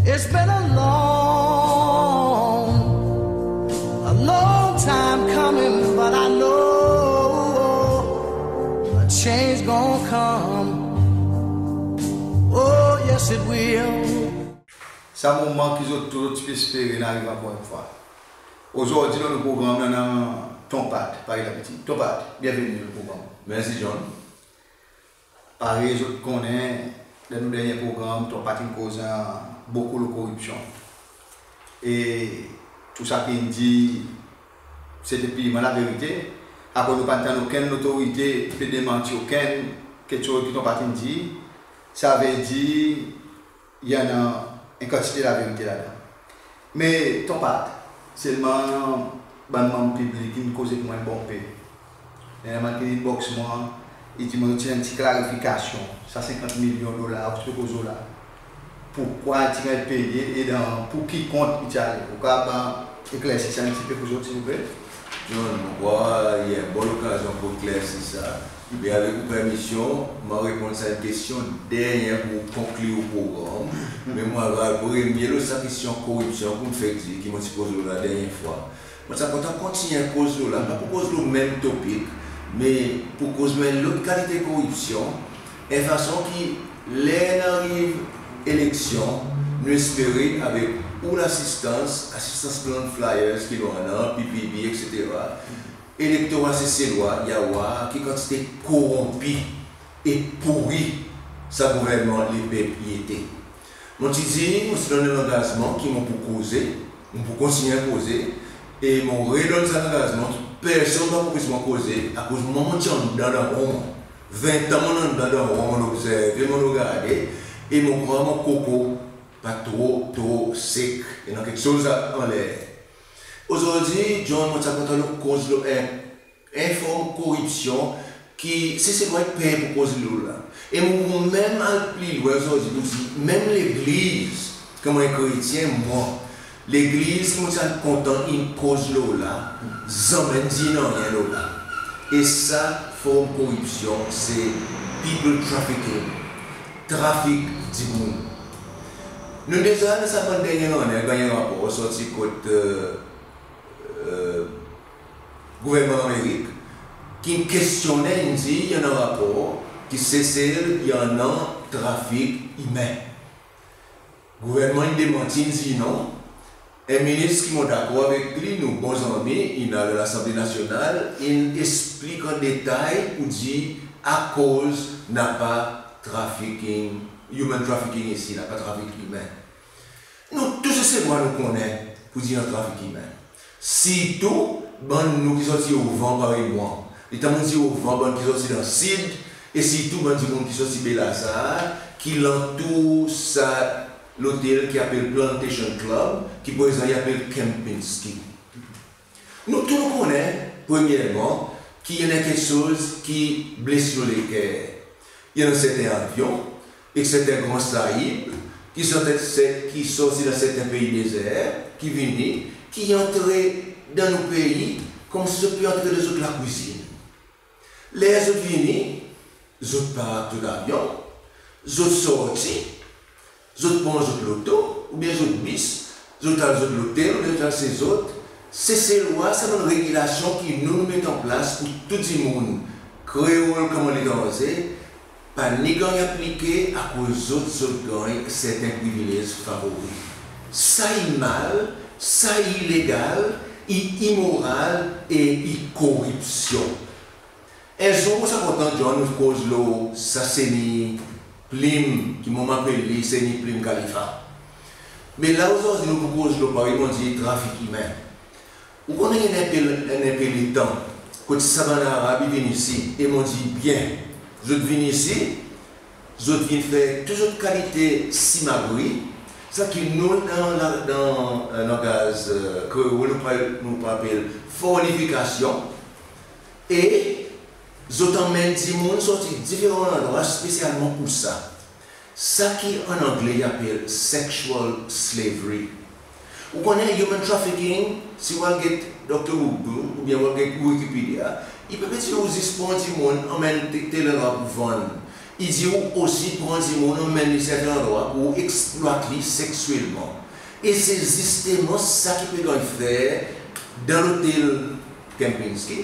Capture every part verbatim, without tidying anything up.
It's been a long, a long time coming, but I know a change gonna come. Oh, yes, it will. Sa moman ki zot tou zot ti pe espere in ariv ankor enn fwa. Ozordi dan nou progranm nou annan Ton Pat, parey labitid. Ton Pat, byenveni dan nou progranm. Mersi John. Parey zot konnen, dan nou dernyen progranm, Ton Pat in koz bokou lo koripsyon. E tou sa ki in dir, se te pirman laverite. Akoz nou pa'n tann okenn lotorite pe demanti okenn keksoz ki Ton Pat in dir. Savedir, i annan en kantite laverite ladan. Me Ton Pat, selman bann manm piblik in koz ek mwan en bon pe. Enn manm ki'n inbox mwan, i dir mwan ti annan en pti klarifikasyon. Sa senkant milyon dolar ou ti pe koz lo la, poukwa i ti ganny peye e dan pour ki kont i ti ale? Ou kapab eklersi sa en pti pe pour zot, silvouple? John, mon krwar i en bon lokazyon pour eklersi sa. Be avek ou permisyon, mon a reponn sa en kestyon dernyen pour konklir progranm. Me mon a al premye lo sa kestyon koripsyon ki ou fek dir, ki mon ti koz lo la dernyen fwa. Mon ti a kontan kontinyen koz lo la, pa pour koz lo menm topik, me pour koz lo en lot kalite koripsyon, en fason ki ler in ariv eleksyon, nou espere avek ou lasistans, asistans bann flyers ki nou annan, P P B, et cetera, elektora Seselwa i a war ki kantite koronpi e pouri sa gouvernman lepep i ete. Mon ti dir, mon ti donn en langazman ki mon pour koze, mon pour kontinyen koze, e mon redonn sa langazman ki personn pa pour anpes mwan koze, akoz mwan mon ti anndan dan ron. Ven an mon anndan dan ron, mon obzerve, mon regarde, e mon krwar mon koko pa tro, tro sek, i annan keksoz anler. Ozordi, John, mon ti a kontan nou koz lo en, en form koripsyon ki Seselwa i per pour koz lo la. E mon, mon menm al pli lwen ozordi pour dir, menm legliz, konman en kretyen, mwan, legliz ki mon ti a kontan in koz lo la, zanmen in dir nanryen lo la. E sa form koripsyon, se people trafficking, trafik dimoun. Nou deza dan sa bann dernyen lannen ganny en rapor sorti kot, e, e, gouvernman Amerik, ki'n kestyonnen, in dir i annan rapor ki Sesel i annan trafik imen. Gouvernman in demanti, in dir non. En minis ki mon dakor avek li, nou bon zanmi, in al Lasanble Nasyonal, in eksplik an detay pour dir akoz napa trafficking, human trafficking isi, napa trafik imen. Nou tou Seselwa nou konnen pour dir i annan trafik imen. Sirtou bann nou ki sorti ovan parey mwan. Letan mon dir ovan, bann ki sorti dan sid, e sirtou bann dimoun ki sorti Be Lazar, ki lantour sa lotel ki apel Plantation Club, ki prezan i apel Kempinski. Nou tou nou konnen, premyerman, ki i annan keksoz ki bles nou leker. I annan serten avyon, ek serten gran sahib, ki sorti, ki sorti dan serten pei dezer, ki vini, ki antre dan nou pei, konmsi zot pe antre dan zot lakwizin. Ler zot vini, zot par zot avyon, zot sorti, zot pran zot loto, oubyen zot bis, zot al zot lotel, oubyen zot al se zot. Seselwa, sa bann regilasyon ki nou, nou met an plas pour tou dimoun, Kreol konman letranze, pa ni ganny aplike akoz zot, zot ganny serten privilez favori. Sa i mal, sa i ilegal, i imoral e i koripsyon. En zour mon ti a kontan, John, nou koz lo sa Seni Plim, ki mon apel li Seni Plim Khalifa. Me la ozordi nou pour koz lo, parey mon dir, trafik imen. Ou konnen, i annan en pe, en pe letan, kot sa bann Arab i vin isi, e mon dir byen, zot vin isi, zot vin fer tou zot kalite simagri, sa ki nou dan, dan, dan, e, langaz, e, Kreol, nou pa, nou pa apel fornifikasyon, e zot anmenn dimoun sorti diferan landrwa spesyalman pour sa. Sa ki an Angle i apel sexual slavery. Ou konnen human trafficking, si ou al get Dokter Google oubyen ou al get Wikipedia, i pe dir ou zis pran dimoun, anmenn te, tel landrwa pour vann. I dir ou osi pran dimoun, anmenn li serten landrwa pour ou eksplwat li seksyelman. E se zisteman sa ki pe ganny fer dan lotel Kempinski,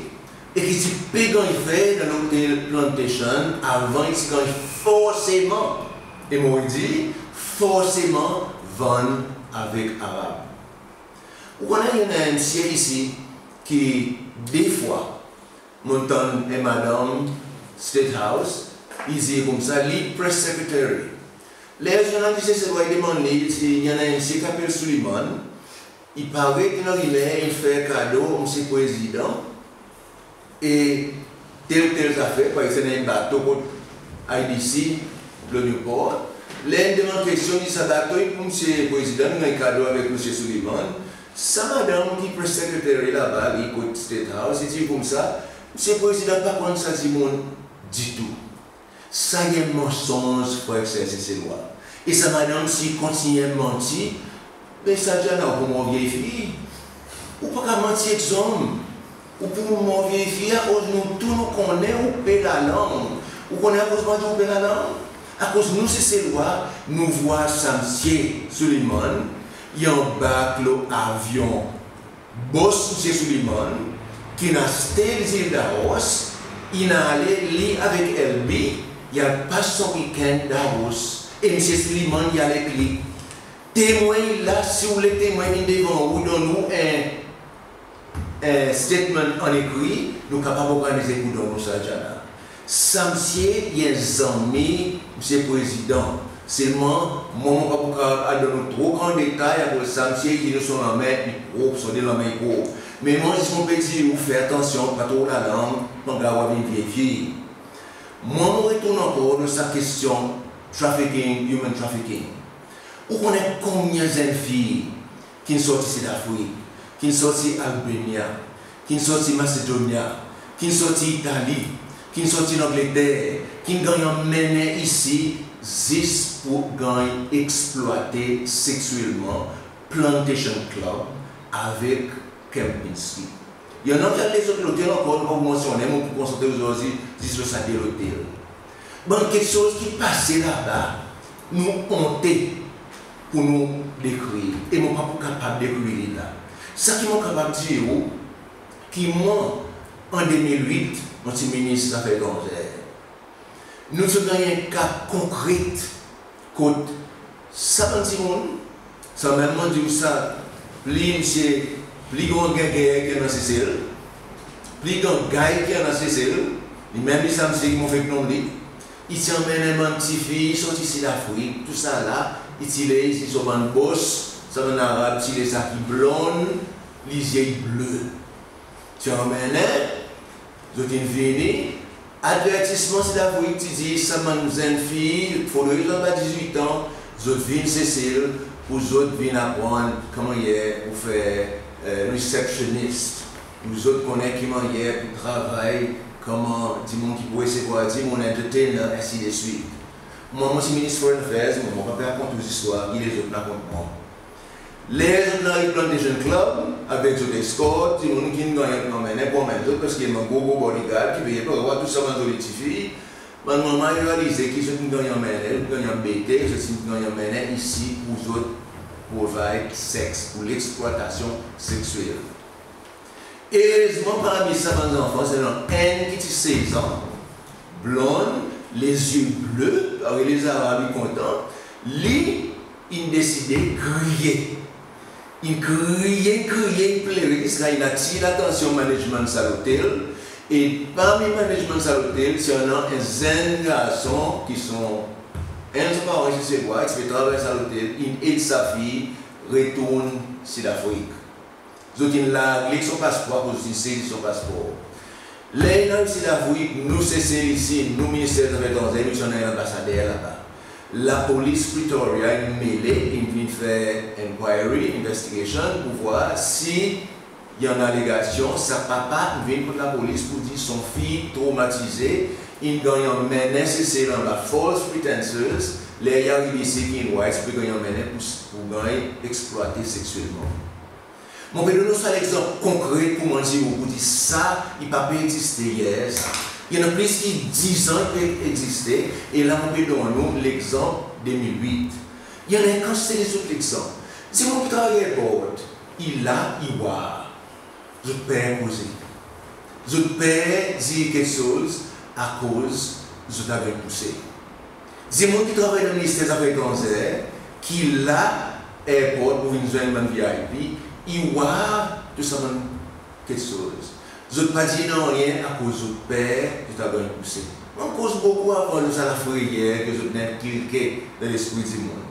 e ki ti pe ganny fer dan lotel Plantation avan i ti ganny forseman, e mon dir forseman, vann avek Arab. Ou konnen i annan en msye isi ki de fwa mon'n tann en madanm State House, i dir koumsa li press secretary. Ler zournalist Seselwa i demann li, i dir i annan en msye ki apel Suleiman, i paret i annan rimer in fer kado msye Prezidan, e tel tel zafer, parey i annan en bato kot IDC lo Newport. Ler in demann kestyon, i dir sa bato i pour msye Prezidan, in ganny kado avek msye Suleiman. Sa madanm ki press secretary laba, li kot State House, i dir koumsa, msye Prezidan pa konn sa dimoun ditou. Sa i en mansonz, frer ek ser Seselwa. E sa madanm, si i kontinyen manti, be Sarjana, ou pou mor vye fiy. Ou pa kapab manti ek zonm. Ou pou mor vye fiy, akoz nou tou nou konnen ou pe lalang. Ou konnen akoz mon dir ou pe lalang? Akoz nou Seselwa, nou vwar sa msye Suleiman i anbark lo avyon bos msye Suleiman, ki'n aste Zil Davos, in ale li avek Elby, i al pas son weekend Davos, e msye Suleiman i al ek li. Temwen i la, si ou le temwen vin devan ou, donn ou en, en statement an ekri, nou kapab organize pour donn ou sa, Sarjana. Sa msye i en zanmi msye Prezidan. Selman, mwan mon pa pou kapab al donn ou tro gran detay, akoz sa msye i dir nou son lanmen i prop, son de lanmen i prop. Me mwan zis mon pe dir ou fer atansyon, pa tro lalang, panga ou a vin vye fiy. Mwan mon retourn ankor lo sa kestyon trafficking, human trafficking. Ou konnen konbyen zenn fiy ki'n sorti Sidafrik, ki'n sorti Albania, ki'n sorti Masedonia, ki'n sorti Itali, ki'n sorti Langleter, ki'n ganny anmennen isi zis pour ganny eksplwate seksyelman, Plantation Club avek Kempinski. I annan kek lezot lotel ankor, mon pa pou mansyonnen, mon pou konsantre ozordi zis lo sa de lotel. Bann keksoz ki pase laba, nou onte pour nou dekrir, e mon pa pou kapab dekrir li la. Sa ki mon kapab dir ou, ki mwan, an de mil wit, mon ti minis zafer etranzer. Nou ti ganny en ka konkret kot sa bann dimoun, sanmenm mon dir ou sa, pli msye, pli gran ganger ki annan Sesel, pli gran gay ki annan Sesel, li menm li sa msye ki mon fek nonm li, i ti anmenn en bann tifi sorti Sidafrik, tousala, i ti le, i ti son bann bos, sa bann Arab, ti le sa ki blonn, lizye i ble. Ti anmennen, zot in vini, avertisman Sidafrik ti dir sa bann zenn fiy, fodre zot anba dizwit an, zot vin Sesel pour zot vin aprann ki mannyer pour fer, e, receptionist, pour zot konnen ki mannyer pour travay konman dimoun ki pou resevwar dimoun, entertainer, ensi de swit. Mwan, mon ti minis Foreign Affairs, mon, mon pa pe rakont ou zistwar ki lezot in rakont mwan. Ler zot in ariv Plantation Club avek zot eskort, dimoun ki'n ganny anmennen pour anmenn zot, paski i annan gro, gro bodyguard ki veye, pa war tou sa bann zoli tifi. Bann manman i realize ki zot in ganny anmennen, zot in ganny anbete, zot in ganny anmennen isi pour zot provide sex, pour leksplwatasyon seksyel. Erezman, parmi sa bann zanfan, ti annan enn ki ti sez an, blonn, lezye ble, parey lezarab i kontan, li, in deside kriye. In kriye, in kriye, in plere, ziska in atir latansyon management sa lotel, e parmi management sa lotel, ti annan en zenn garson ki son, enn son paran Sesel, ti pe travay sa lotel, in ed sa fiy retourn Sidafrik. Zot in larg li ek son paspor, akoz zot in sezi son paspor. Ler in ariv Sidafrik, nou Sesel isi, nou Minister Zafer Etranzer, nou ti annan en anbasader laba. Lapolis Pretoria in mele, in vin fer inquiry, investigation, pour war si i annan alegasyon sa papa in vin kot lapolis pour dir son fiy tromatize, in ganny anmennen Sesel anba false pretenses, ler i ariv isi ki in war i ti pe ganny anmennen pour, pour ganny eksplwate seksyelman. Mon pe donn ou sa legzanp konkre pour mon dir ou, pour dir sa i pa pe egziste yer sa. I annan plis ki dizan ki egziste, e la mon pe donn ou legzanp de mil wit. I annan en kantite lezot legzanp. Dimoun ki travay airport, i la, i war. Zot per koze. Zot per dir keksoz akoz zot a ganny pouse. Dimoun ki travay dan Minister Zafer Etranzer, ki la airport pour vin zwenn bann V I P, i war tou sa bann keksoz. Zot pa dir nanryen akoz zot per zot a ganny pouse. Mon koz bokou avan lo sa lafreyer ki zot in enkilke dan lespri dimoun.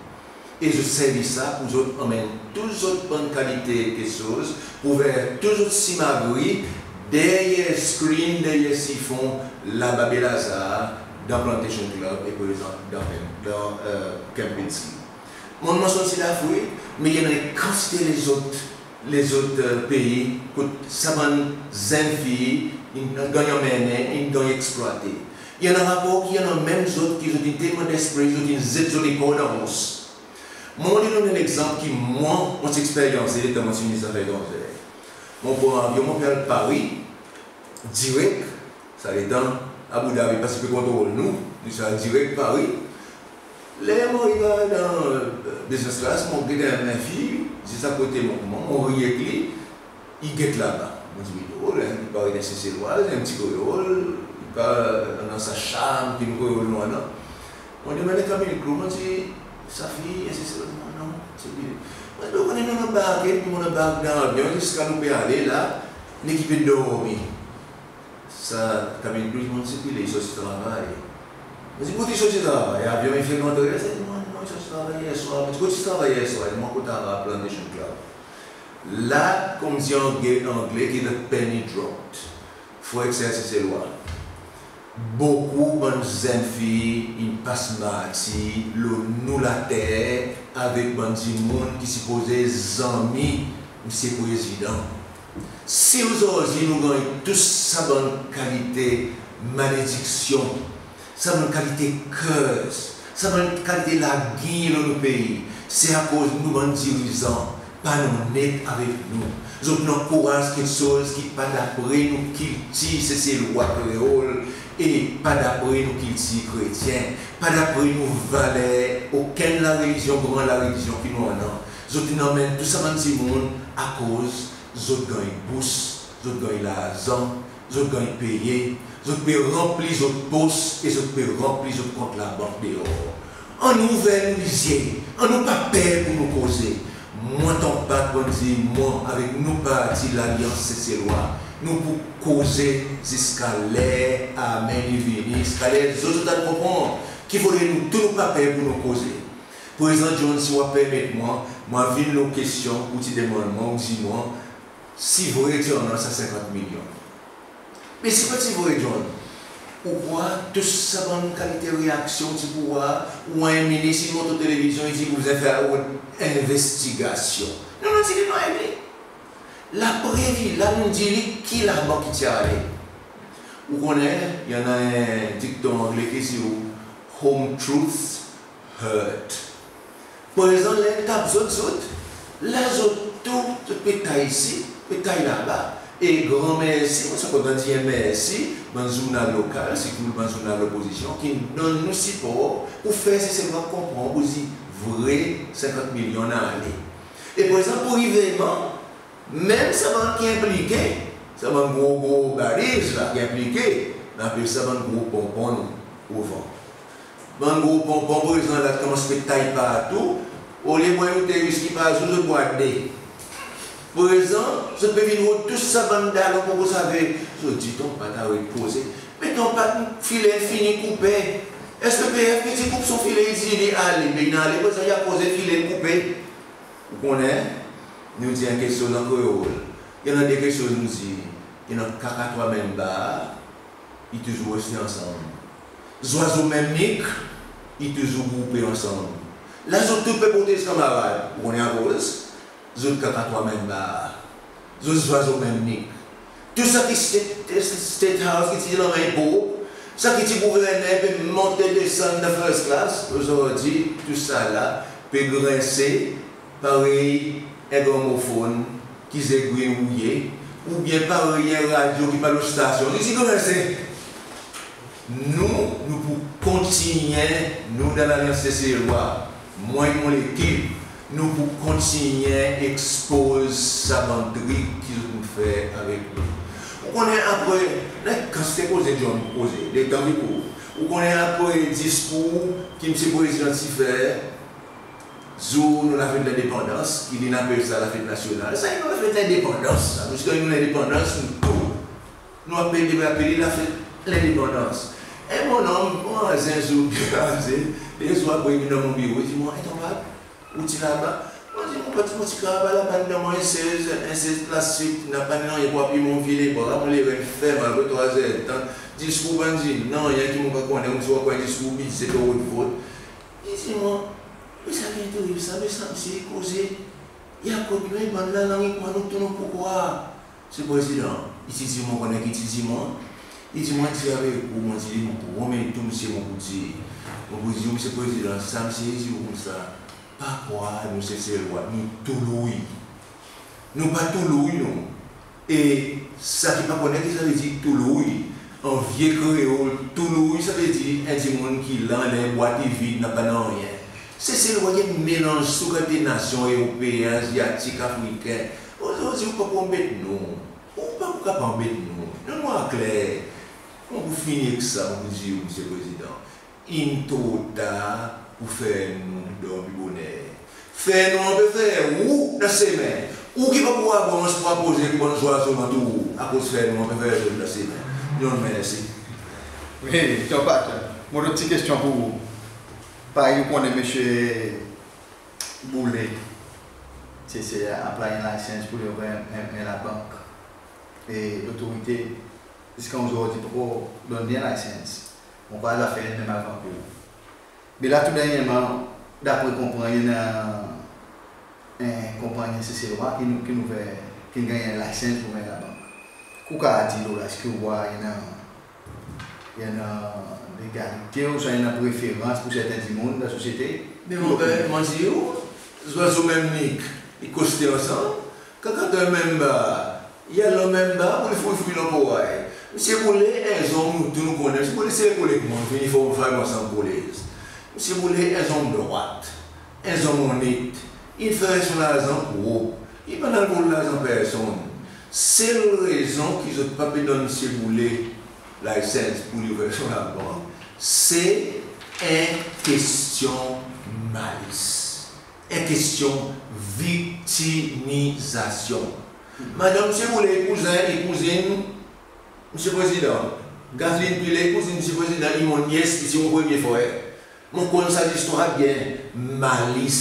E zot servi sa pour zot anmenn tou zot bann kalite keksoz, pour ouver tou zot simagri deryer screen, deryer sifon, laba Baie Lazare, dan Plantation Club e prezan dan, dan, e, Camp Petrie. Mon mansyon ti Lafrik, me i annan en kantite lezot, lezot, e, pei kot sa bann zenn fiy in ganny anmennen, in ganny eksplwate. I annan rapor ki i annan menm zot ki zot in telman desperate, zot in zet zot lekor dan rous. Mon, mon donn en legzanp ki mwan, mon ti eksperyanse letan mon ti Minis Zafer Etranzer. Mon pran avyon, mon pe al Pari, direk, sa letan Abu Dhabi pa ti pe kontrol nou, nou ti al direk Pari. Ler mon ariv dan, e, business class, mon get en, en fiy zis akote mon, mon, mon ri ek li, i get laba. Mon dir, "Be drol, en, i paret en Seselwa, en pti Kreol, i pa annan sa charm ki nou Kreol nou annan." Mon demann kabin crew, mon dir, "Sa fiy en Seselwa?" I dir mwan, "Non, se pa li." Mon dir, "Ou konnen nou anbarke, depi mon anbark dan avyon ziska nou pe ale la, nou ki pe dormi." Sa kabin crew i dir mwan, "Se pa li, i sorti travay." Mon dir, "Kot i sorti travay? Avyon i fer rantre?" I dir mwan, "Non, i sorti travay yer swar." Mon dir, "Kot i sorti travay yer swar?" I dir mwan, "Kot Arab Plantation Club." La, konmsi Angle, Angle, ki the penny dropped. Frer ek ser Seselwa, bokou bann zenn fiy in pas martir lo nou later avek bann dimoun ki sipoze zanmi Msye Prezidan. Si ozordi nou ganny tou sa bann kalite malediksyon, sa bann kalite curse, sa bann kalite laginy lo nou pei, se akoz nou bann dirizan pa onnet avek nou. Zot in ankouraz keksoz ki pa dapre nou kiltir Seselwa Kreol e pa dapre nou kiltir kretyen, pa dapre nou valer okenn larelizyon, gran larelizyon ki nou annan. Zot in anmenn tou sa bann dimoun akoz zot ganny bous, zot ganny larzan, zot ganny peye, zot pe ranpli zot pos e zot pe ranpli zot kont labank deor. Annou ouver nou lizye, annou pa per pour nou koze. Mwan Ton Pat, mon dir, mwan avek nou parti Lalyans Seselwa, nou pou koze ziska ler amen i vini, ziska ler zot, zot a konpran ki fodre nou tou nou pa per pour nou koze. Prezan John, si ou a permet mwan, mon a vin lo kestyon ou ti demann mwan, ou dir mwan, si vre ti annan sa senkant milyon. Me si pa ti vre, John, ou krwar tou sa bann kalite reaksyon ti pou war, ou war en minis i mont lo televizyon, i dir pou fer en envestigasyon. Non, non, ti dir non, e li. Laprev i la, nou dir li ki labank ki ti ale. Ou konnen, i annan en dikton angle ki dir ou, "Home truths hurt." Prezan ler tab zot, zot, la zot tou, zot pe tay isi, pe tay laba. E gran mersi, mon ti a kontan dir en mersi bann zournal lokal, sirtou bann zournal lopozisyon, ki'n donn nou sipor pour fer Seselwa konpran pour dir vre senkant milyon in ale. E prezan pour rive menm sa bann ki enplike, sa bann gro, gro badiz la ki enplike, nou apel sa bann gro ponpon nou, ovan. Bann gro ponpon prezan la konmans pe tay partou, olye bwar en bouteil wiski par zour, zot bwar de. Prezan, zot pe vin rod tou sa bann dalon, pa pou save, zot dir Ton Pat, aret koze. Me Ton Pat, filer fini koupe. Eski P F ki ti koup son filer, i dir li ale, be in ale, prezan i a koze filer koupe. Ou konnen, nou dir en keksoz an kreol. I annan de keksoz nou dir, i annan kaka trwa menm bar, i touzour reste ansanm. Zwazo menm nik, i touzour groupe ansanm. La zot tou pe protez kanmarad, ou konnen akoz, zot kaka trwa menm bar. Zot zwazo menm nik. Tou sa ki State, State House ki ti lanmen i prop, sa ki ti gouverner pe monte desann dan first class, ozordi tou sa la pe grense parey en gramofonn ki zegwi in rouye, oubyen parey en radyo ki pa lo stasyon, li ti grense. Nou, nou pou kontinyen, nou dan Lalyans Seselwa, mwan ek mon lekip, nou pou kontinyen ekspoz sa bann trik ki zot pou fer avek nou. Ou konnen apre, nek kantite koze John koze, letan ki kour. Ou konnen apre diskour ki Msye Prezidan ti fer, zour nou lafet lendepandans, ki li apel sa lafet nasyonal. Sa i nou lafet lendepandans, sa. Parski nou lendepandans, nou tou. Nou apel, apel li lafet lendepandans. En bonnonm, mon vwazen, zour, de zour apre, i vin dan mon biro, i dir mwan, "E tonton, ou ti laba?" Mon dir, "Mon pa ti, mon ti krwar laba, dan mon en sez, en sez plastik, napa nanryen pou apiy mon vye lebra, mon lerenn fer mal, apre trwa zertan, diskour pa dir nanryen ki mon pa konnen, mon ti krwar en diskour bidze pe rod vot." I dir mwan, "Me sa ki enteresan, me sa msye i koze, i akot nou, bann lalang ek mwan, nou tou nou pou krwar." Msye Prezidan, i ti dir mwan, konnen ki i ti dir mwan? I dir mwan, "Dir avek ou, mon dir li, mon pou, mon dir tou msye, mon pou dir, mon pou dir ou, Msye Prezidan, sa msye i dir ou koumsa, pa krwar nou Seselwa, nou tou louy. Nou pa tou louy, nou." E sa ki pa konnen ki sa i vedir tou louy, an vye kreol, tou louy, sa i vedir en dimoun ki la anler, bwat i vid, napa nanryen. Seselwa i en melanz tou kalite nasyon, Eropeen, Azyatik, Afriken. Ozordi ou pa pou anbet nou. Ou pa pou kapab anbet nou. Donn mwan kler. Mon pou fini ek sa, mon pou dir ou, Msye Prezidan, in tro tar pou fer nou dormi boner. Fer nou, anpe fer ou dan semen. Ou ki pa pou avans, pou apoze ki bann zwazo antour ou, akoz fer nou, anpe fer zot dan semen. Yon mersi. Wi, Tonton Pat, mon lot ti kestyon pou ou. Parey ou konnen Msye Boulay, se, se apply en license pour li ouvrir en, en, en labank. E lotorite, ziska ozordi, pa ankor donn li en license. Mon krwar zafer menm avan kou. Me la, tou dernyerman, dapre konpran, i annan en konpannyen Seselwa ki'n, ki'n ouver, ki'n ganny en license pour ouver labank. Ki ou kapab dir lo la, eski ou war i annan, i annan legalite ouswa i annan preferans pour serten dimoun dan sosyete? Me mon pare, mon dir ou, zwazo menm nik, i koste ansanm, kaka dan menm bar, i al dan menm bar pour li foul fri dan koray. Msye Boulay, en zonm nou tou nou konnen. Msye Boulay se koleg mwan, nou fini form five ansanm kolez. Msye Boulay, en zonm drwat, en zonm onnet, i fer son larzan prop, i pa'n al vol larzan personn. Sel rezon ki zot pa pe donn Msye Boulay license pour li ouver son labank, se en kestyon malis, en kestyon viktimizasyon. Madanm Msye Boulay i kouzin, i kouzin Msye Prezidan. Gaveline Pillay i kouzin Msye Prezidan, i mon nyes, i ti mon premye frer. Mon konn sa zistwar byen, malis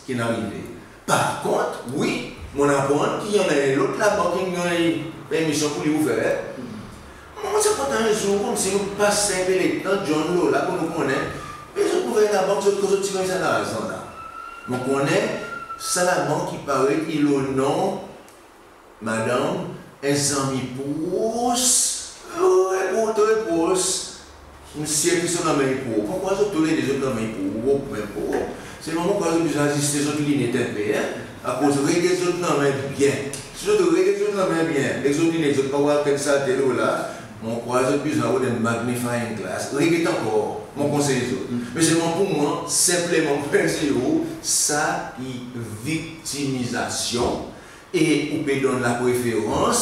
ki'n arive. Par kont, wi, mon'n aprann ki i annan en lot labank ki'n ganny permisyon pour li ouver. Mon ti kontan en zour, konmsi nou pas en pe letan, John lo la, pour nou konnen, me zot ouver labank, zot, kot zot ti ganny sa larzan la. Mon konnen sa labank i paret i lo non madanm, en zanmi pros, tre pros, tre pros, msye ki son lanmen i prop. Mon krwar zot toulede zot lanmen i prop, menm prop. Selman mon krwar zot bezwen aziste zot linet en pe, en? Akoz reget zot lanmen byen. Si zot reget zot lanmen byen, ek zot linet, zot pa war kel salte lo la, mon krwar zot bezwen rod en magnifying glass. Reget ankor, mon konsey zot. Me selman pour mwan, senpleman, mon pe dir ou, sa i viktimizasyon. E ou pe donn lapreferans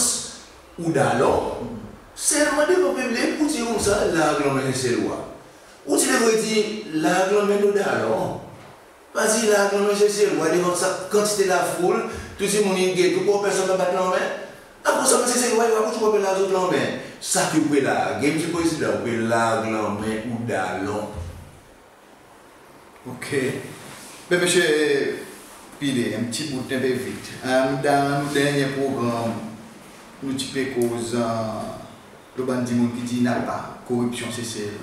ou dalon selman devan piblik pour dir koumsa, larg lanmen Seselwa. Ou ti devret dir, larg lanmen nou dalon. Pa dir larg lanmen Seselwa devan sa kantite lafoul, tou dimoun in gete ou, personn pa bat lanmen. Akoz sa, Seselwa i war ou ti pe larg zot lanmen. Sa ki ou pe large, Msye Prezidan, ou pe larg lanmen ou dalon. OK. Be Msye Pillay, en pti bout, en pe vit. Em, dan nou dernyen progranm, nou ti pe koz, em, lo bann dimoun ki dir napa koripsyon Sesel.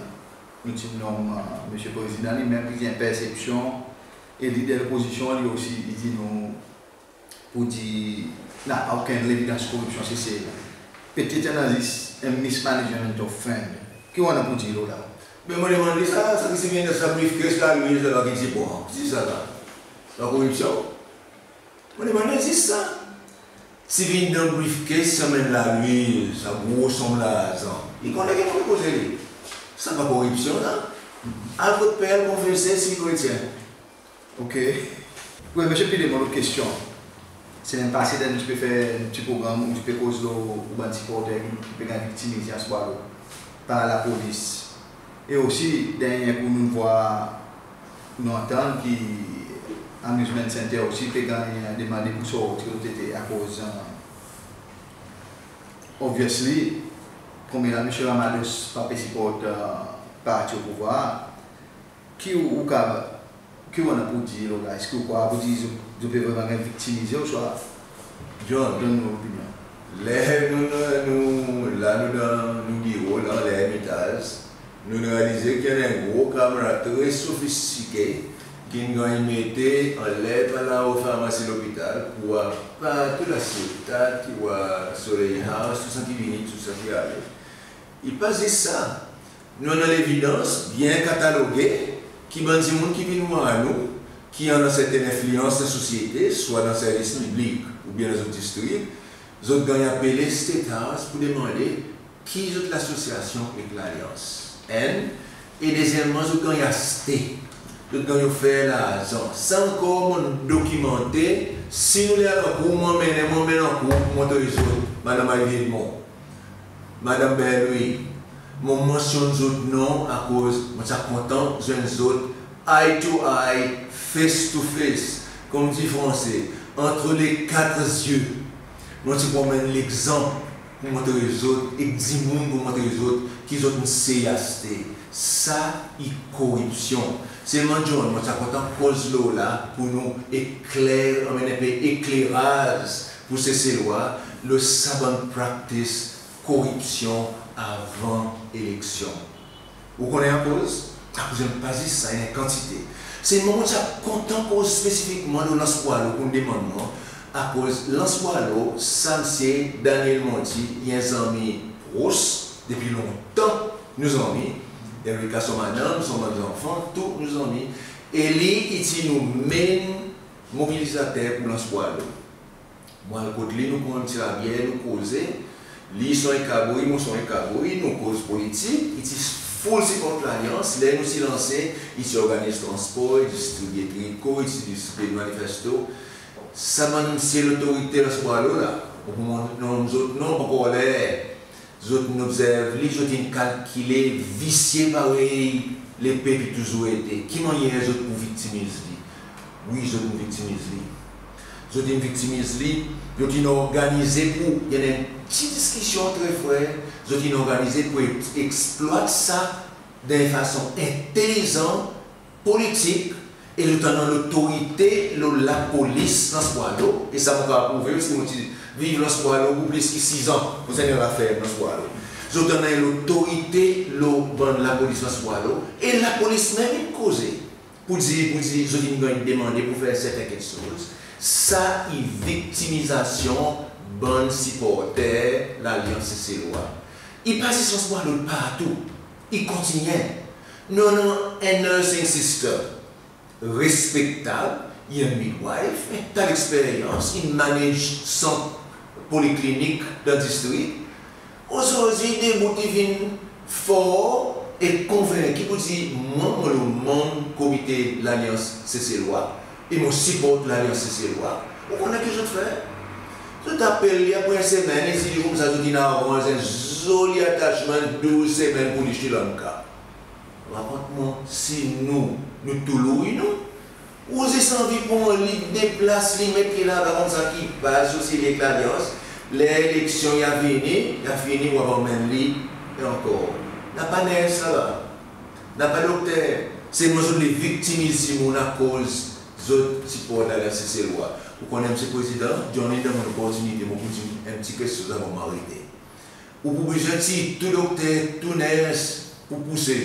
Nou ti nonm, em, Msye Prezidan li menm ki ti en persepsyon, e lider lopozisyon li osi, i dir nou pour dir napa okenn levidans koripsyon Sesel. Petet i annan zis en mismanagement of fund. Ki ou annan pour dir lo la? Be mon demann li sa, sa ki ti vin dan sa briefcase la, li, sa la ki ti pran. Ki ti sa la? La koripsyon? Mon demann li zis sa. Ti vin dan briefcase, sa menm la, li, sa gro sonm larzan. I konnen ki mon pe koze li. Sa pa koripsyon sa? Al kot per, konfese si i kretyen. OK. Wi, Msye Pillay, mon lot kestyon. Semenn pase, dan nou ti pe fer en pti progranm, nou ti pe koz lo ou bann siporter ki, ki pe ganny viktimize Anse Boileau par lapolis. E osi, dernyen kou nou'n vwar, nou antann ki Amusement Center osi pe ganny demande pour sorti, akoz, e, obviously, konmela Msye Ramados pa pe siport, e, parti o pouvwar, ki ou, ou kapab, ki ou annan pour dir lo la? Eski ou krwar pour dir zot, zot pe vreman ganny viktimize ouswa? John, donn nou lopinyon. Ler nou, nou, nou, la nou dan nou biro la, L'Ermitage, nou'n realize ki i annan en gro kamera tre sofistike ki'n ganny mete anler par lao Farmasi Lopital, pour war partou La Ciotat, pour war Soleil House, tou sa ki vini, tou sa ki ale. I pa zis sa. Nou annan levidans byen kataloge ki bann dimoun ki vin war nou, ki annan serten lenfliyans dan sosyete, swa dan servis piblik oubyen dan zot distrik, zot ganny apele State House pour demande ki zot lasosyasyon ek Lalyans. Enn, e dezyenmman, zot ganny aste, zot ganny ofer larzan. Sa ankor mon'n dokimante, si nou le al ankour, mon anmennen, mon anmenn ankour pour montre zot, Madanm Ivy Edmond, Madanm Berlouille, mon mansyonn zot non akoz mon ti a kontan zwenn zot eye to eye, face to face, konmdi Franse, entre les quatre yeux. Mon ti pour anmenn legzanp pour montre zot, ek dimoun pour montre zot ki zot in sey aste. Sa i koripsyon. Selman John, mon ti a kontan koz lo la pour nou ekler, anmenn en pe ekleraz pour Seselwa lo sa bann practice koripsyon avan eleksyon. Ou konnen akoz? Akoz i pa zis sa, i annan en kantite. Selman mon ti a kontan koz spesifikman lo Lans Boileau, konmdi ou demann mwan, akoz Lans Boileau, sa msye Daniel Monti, i en zanmi pros, depi lontan nou zanmi. Erica son madanm, son bann zanfan, tou nou zanmi. E li, i ti nou menm mobilizater pour Lans Boileau. Mon al kot li, nou pran en pti labyer, nou koze. Li son en kabri, mon son en kabri, nou koz politik. I ti full siport Lalyans. Ler nou ti lanse, i ti organiz transpor, i distribye triko, i ti distribye manifesto. Sa bann msye lotorite Lans Boileau la, mon nonm zot non, pa ankor ler. Zot in obzerv li, zot in kalkile, visye parey lepep i touzour ete. Ki mannyer zot pour viktimiz li? Wi, zot in viktimiz li. Zot in viktimiz li, zot in organize pour, i annan en pti diskisyon tre frer, zot in organize pour eks-, eksplwat sa dan en fason entelizan, politik, e zot annan lotorite lo lapolis Lans Boileau, e sa mon kapab prouve, paski mon ti viv Lans Boileau pour plis ki sizan, mon ti annan laferm Lans Boileau. Zot annan lotorite lo bann lapolis Lans Boileau, e lapolis menm in koze pour dir, pour dir zot in ganny demande pour fer serten keksoz. Sa i viktimizasyon bann siporter Lalyans Seselwa. I pa zis Lans Boileau, partou. I kontinyen. Nou annan en nursing sister respektab, i en midwife, en ta leksperyans, in manage sant poliklinik dan distrik. Ozordi i debout, i vin for e konvenki pour dir mwan, mon le manm komite Lalyans Seselwa, e mon siport Lalyans Seselwa. Ou konnen ki zot fer? Zot apel li apre en semenn, i dir li koumsa zot in aranz en zoli attachment douz semenn pour li Sri Lanka. Rakont mwan si nou, nou tou louy nou? Ou zis anvi pran li, deplas li, met li laba koumsa ki pa asosye li ek Lalyans. Ler eleksyon i a vini, i a fini, ou ava anmenn li ankor. Napa ners laba. Napa dokter. Selman zot le viktimiz dimoun akoz zot siport Lalyans Seselwa. Ou konnen, Msye Prezidan, Johnny, donn mwan loportinite mon pour dir en pti keksoz avan mon arete. Ou pou bezwen tir tou dokter, tou ners pour pouse.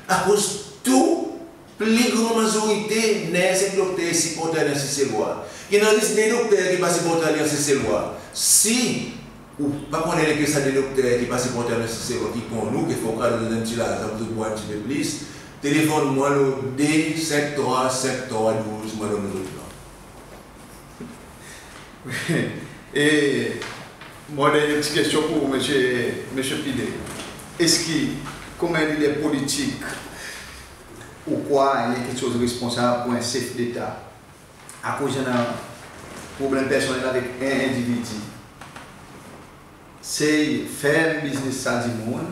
Akoz tou pli gran mazorite ners ek dokter i siport Lalyans Seselwa. I annan zis de dokter ki pa siport Lalyans Seselwa. Si ou pa konnen lekel sa de dokter ki pa siport Lalyans Seselwa ki konn ou, kekfwa ou kapab donn en pti larzan pour zot bwar en pti pe plis, telefonn mwan lo de senk trwa senk trwa douz, mon a donn ou zot non. E mon dernyen pti kestyon pour ou, Msye, Msye Pillay. Eski Konman en lider politik, ou krwar i annan keksoz responsab pour en sef deta? Akoz i annan problenm personnel avek en endividi, sey ferm biznes sa dimoun,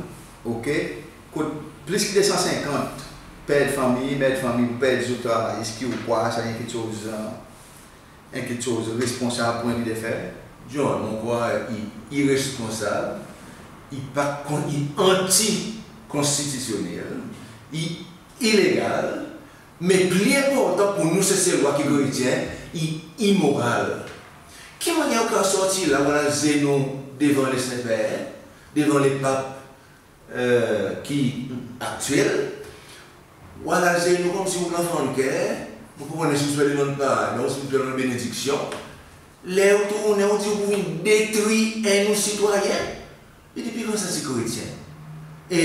ok, kot plis ki de san senkant perd fanmir, merd fanmir, perd zot travay, eski ou krwar sa i annan keksoz, en keksoz responsab pour en lider fer? John, mon krwar i iresponsab, i pa kon-, i antikonstitisyonnel, i ilegal, me pli enportan pour nou Seselwa ki Kretyen, i imoral. Ki mannyer ou kapab sorti la, ou al azenou devan Lesenper, devan Lepap, e, ki aktyel, ou al azenou konmsi ou lanfan ker, ou pa konnen si ou bezwen demann pardon, si ou bezwen demann benediksyon. Ler ou tounen, ou dir ou pou vin detri en nou sitwayen. E depi kan sa ti Kretyen? E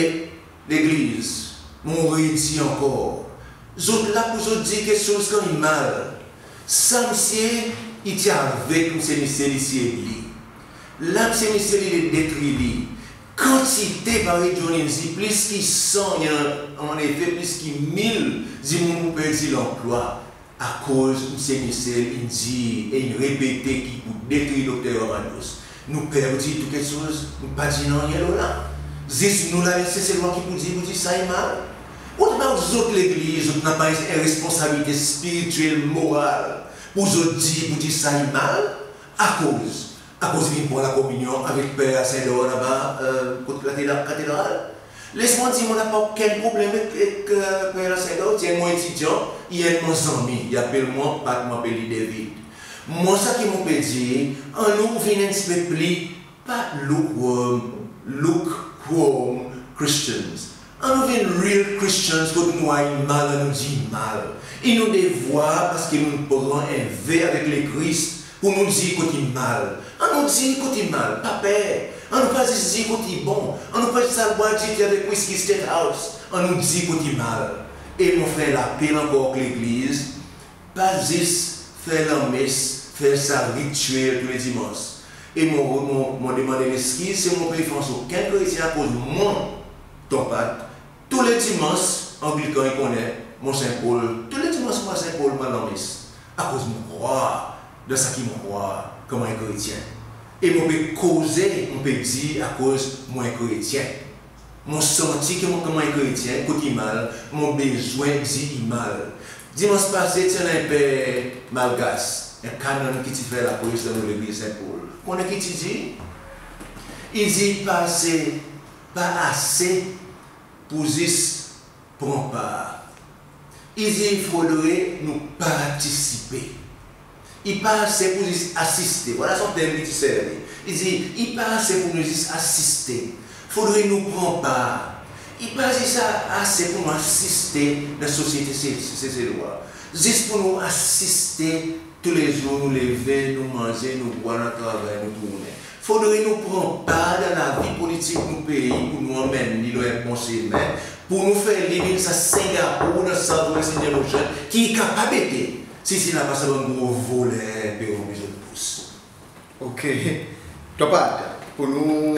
Legliz, mon redir ankor, zot la pour zot dir keksoz kan i mal. Sa msye i ti avek Msye Michel isi li. La Msye Michel i le detri li. Kantite, parey John in dir, plis ki san, i annan, annefe, plis ki mil dimoun pou perdi lanplwa akoz Msye Michel in dir e in repete ki pou detri Dokter Ramanos. Nou per pou dir tou keksoz, nou pa dir nanryen lo la. Zis nou la, Seselwa ki pou dir, pou dir sa i mal. What about zot Legliz, zot napa en responsabilite spirityel, moral, pour zot dir, pour dir sa i mal? Akoz? Akoz i vin pran lakominyon avek Per Lasendor laba, e, kot katedral, katedral. Les mwan dir, mon napa okenn problenm ek, ek, e, Per Lasendor, ti enn mon etidyan, i enn mon zanmi, i apel mwan Pat, mon apel li David. Mwan sa ki mon pe dir, annou vin en pti pe pli, pa lukewarm, lukewarm Christians. Annou vin real Christians, kot nou war i mal, annou dir i mal. I nou devwar, parski nou pran en ve avek Lekris, pour nou dir kot i mal. Annou dir kot i mal, pa per. Annou pa zis dir kot i bon. Annou pa zis al bwar dite avek wiski State House. Annou dir kot i mal. E mon fer lapel ankor ek Legliz, pa zis fer lanmes, fer sa rityel tou le Dimans. E mon, mon, mon demann leskiz si mon pe ofans okenn Kretyen, akoz mwan, Ton Pat, tou le Dimans, Anglikan i konnen, mon Sen Pol, tou le Dimans mon Sen Pol mon al lanmes. Akoz mon krwar dan sa ki mon krwar konman en Kretyen. E mon pe koze, mon pe dir akoz mon en Kretyen. Mon santi ki mon konman en Kretyen, kot i mal, mon bezwen dir i mal. Dimans pase ti annan en per malgas, en kanonn ki ti fer lapres dan nou legliz Sen Pol. Konnen ki ti dir? I dir pa ase, pa ase pour zis pran par. I dir fodre nou partisipe. I pa ase pour zis asiste. Vwala son term ki ti servi. I dir i pa ase pour nou zis asiste. Fodre nou pran par. I pa zis a-, ase pour nou asiste dan sosyete Se-, Se-, Seselwa. Zis pour nou asiste tou le zour, nou leve, nou manze, nou bwar, nou travay, nou tournen. Fodre nou pran par dan lavi politik nou pei pour nou anmenn li lo en bon semen, pour nou fer li vin sa Singapour dan South West Indian Ocean ki i kapab ete, si, si napa sa bann gro voler pe ronn zot bous. Ok. Ton Pat, pour nou,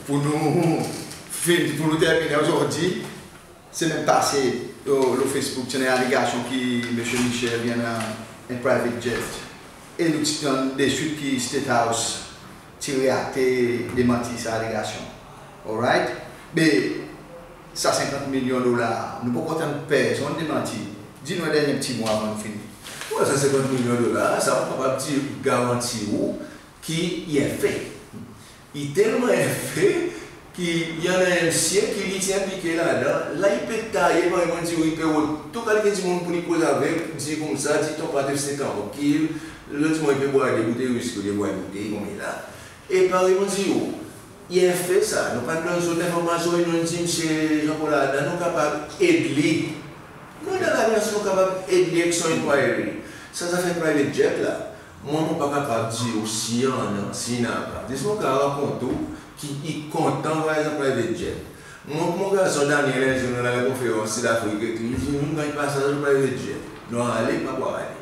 pour nou fin, pour nou terminen ozordi, semenn pase, lo, lo Facebook, ti annan en alegasyon ki Msye Michel i annan en private jet. E nou ti tann deswit ki State House ti reakte, demanti sa alegasyon. Alright? Be sa senkant milyon dolar, nou pa ankor tann personn demanti. Dir nou en dernyen pti mo avan nou fini. Well, sa senkant milyon dolar, sa mon kapab dir, garanti ou ki i en fe. I telman en fe ki i annan en msye ki li ti enplike ladan. La i pe taye, parey mon dir ou, i pe rod tou kalite dimoun pour li koz avek, dir koumsa, dir Ton Pat reste trankil. Lot dimoun i pe bwar de boutey wiski, de bwar boutey konmela. E parey mon dir ou, i en fe sa, nou pa'n donn zot lenformasyon, i dir msye Jean Paul Adam, nou kapab ed li. Nou dan lalyans, nou kapab ed li ek son inquiry. Sa zafer private jet la, mwan mon pa kapab dir ou si i annan, si i napa. Zis mon kapab rakont ou ki i kontan vwayaz an private jet. Mwan, mon garson Daniel, en zour nou al dan konferans Sid Afrik ek li, i dir nou ganny pasaz lo private jet. Nou ale, pa pou ale.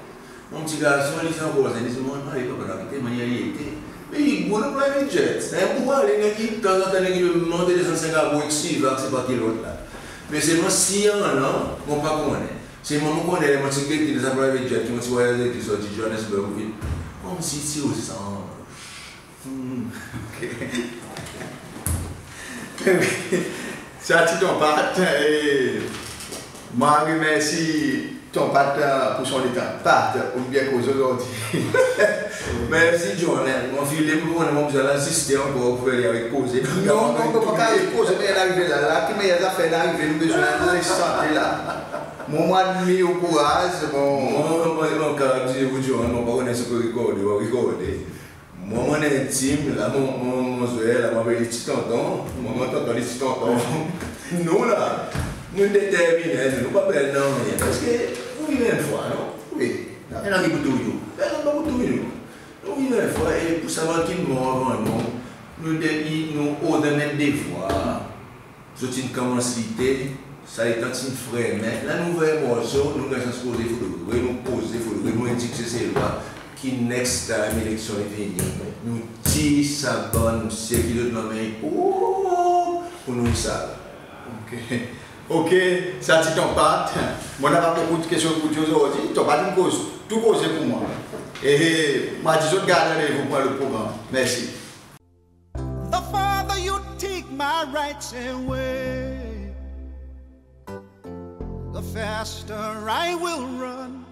Mon pti garson, li ti ankor zenn, li dir mwan, ale papa, nou a kite mannyer i ete. E i gou lo private jet. Sa en boug ale, nek i tanzantan nek i mont e desann Singapore ek Sivak, se pa ki lot la. Me selman si i annan, mon pa konnen. Selman mon konnen ler mon ti gete dan sa private jet ki mon ti vwayaze, ti sorti Johannesburg vit, konmsi ti osi sa. Hmm, ok. Sa ti Ton Pat, e mon remersi Ton Pat pour son letan. Pat, ou byen koze ozordi. Mersi John, mon file pour konnen mon bezwen aziste ankor pour fer li aret koze. Non, non, mon pa kapab koze, me i arive la, la ki mannyer zafer in arive, nou bezwen les sante la. Mon, mon admir ou kouraz, bon. Mon, mon, mon kapab dir ou John, mon pa konnen si ou pe rekorde, ou rekorde. Mwan, mon entim la, mon, mon, mon zwer la, mon apel li Ti Tonton, mwan, mon tonton li Ti Tonton. Nou la, nou determinen, nou, nou pa per nanryen. Paski ou viv en fwa, non? Wi. Enn ki pou touy ou. Personn pa pou touy ou. Nou viv en fwa, e pour sa bann ki'n mor avan nou, nou de, i, nou ozan met devwar. Zot in konmans lite, sa letan ti'n fre, me la nou ouver morso, nou ganny sans koze, fodre nou koze, fodre nou edik Seselwa ki next time eleksyon i vini, nou tir sa bann msye ki zot lanmen i pou, pou nou sal. Ok. Ok, sa ti Ton Pat. Mon napa bokou kestyon pour dir ozordi. Ton Pat in koz tou koze pour mwan. E, e, mon a dir zot gard randevou pour lot progranm. Mersi. The farther you take my rights away, the faster I will run.